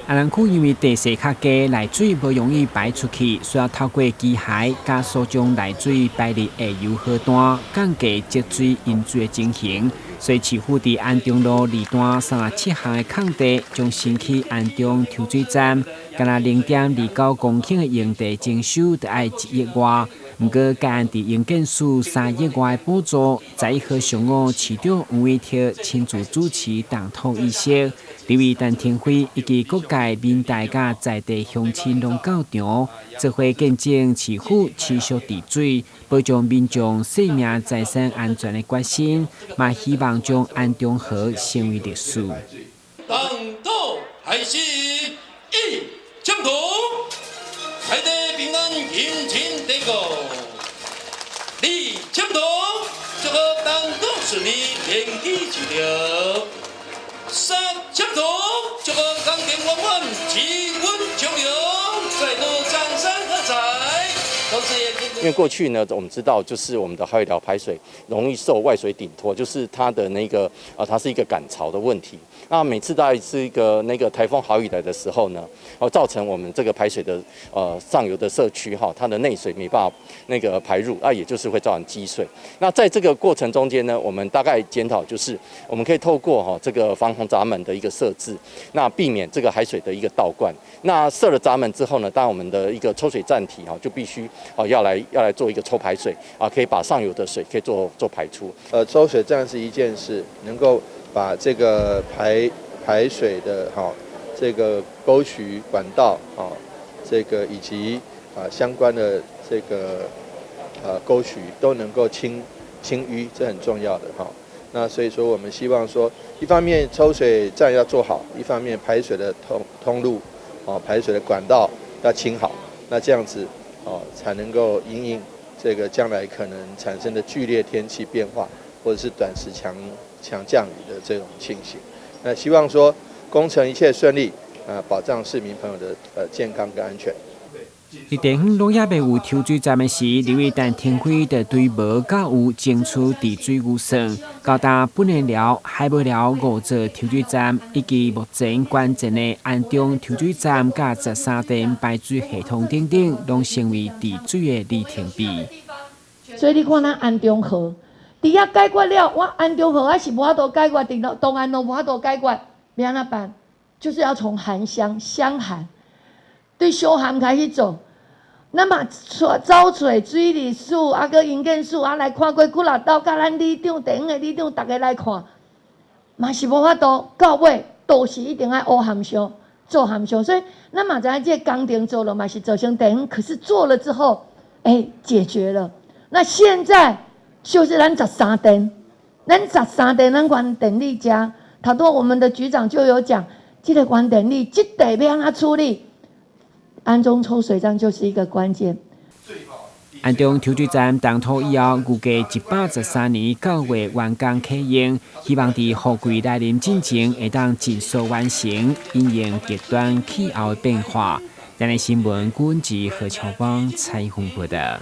安南區因為地勢較低，內水無容易排出去，需要透過機械加速將內水排入下游河段，降低積水淹水的情形。所以市府佇安中路二段37巷的空地，將新起安中抽水站，干焦0.29公頃的用地徵收，著愛1億外。毋過，該案佇營建署3億外的補助，11號上午，市長黃偉哲親自主持動土儀式，立委陳亭妃以及各界民代佮在地鄉親攏到場，做伙見證市府持續治水，保障民眾生命財產安全的決心，嘛希望將安中河成為歷史。動土開始，一簽土，在地平安，迎親地過。二簽土，祝賀動土順利，連基起了。三簽土，祝賀工程圓滿，財運長隆，再度掌聲喝彩。因為過去呢，我們知道就是我們的好雨寮排水容易受外水頂托，就是它的那個啊，它是一個趕潮的問題。那每次在是一個那個颱風豪雨來的時候呢，哦，造成我們這個排水的上游的社區哈，它的內水沒辦法那個排入，那也就是會造成積水。那在這個過程中間呢，我們大概檢討就是我們可以透過哈這個防洪閘門的一個設置，那避免這個海水的一個倒灌。那設了閘門之後呢，當然我們的一個抽水站體哈就必須哦要來做一個抽排水啊，可以把上游的水可以做排出。抽水站是一件事，能夠把這個排水的哈這個溝渠管道啊，這個以及啊相關的這個溝渠都能夠清淤，這很重要的哈。那所以說，我們希望說，一方面抽水站要做好，一方面排水的通路，哦，排水的管道要清好，那這樣子哦，才能夠因應這個將來可能產生的劇烈天氣變化，或者是短時強降雨的這種情形。那希望說工程一切順利，啊，保障市民朋友的健康跟安全。佇地方攏猶未有抽水站的時，立委陳亭妃就對無到有爭取治水預算，到達本來寮、海尾寮五座抽水站，以及目前關鍵的安中抽水站佮13電排水系統等等，攏成為治水的里程碑。所以你看咱安中河，佇遐解決了，我安中河還是無法度解決，佇東安路無法度解決，欲按怎辦？就是要從涵鄉箱涵，對小涵開始做。咱嘛走揣水利署，啊，閣營建署啊來看過幾若道，佮咱里長、地方的里長，逐家來看，嘛是無法度，到尾都是一定愛挖涵箱、做涵箱。所以咱嘛知影這個工程做了嘛是造成地方，可是做了之後，解決了。那現在就是咱十三電，咱十三電，咱原電力家，頭拄我們的局長就有講，這個原電力，這地欲按怎處理？安中抽水站就是一個關鍵。安中抽水站動土以後，預計113年9月完工啟用，希望佇雨季來臨進前，會當盡速完成，因應極端氣候的變化。台灣新聞，郭文吉何喬邦採訪報道。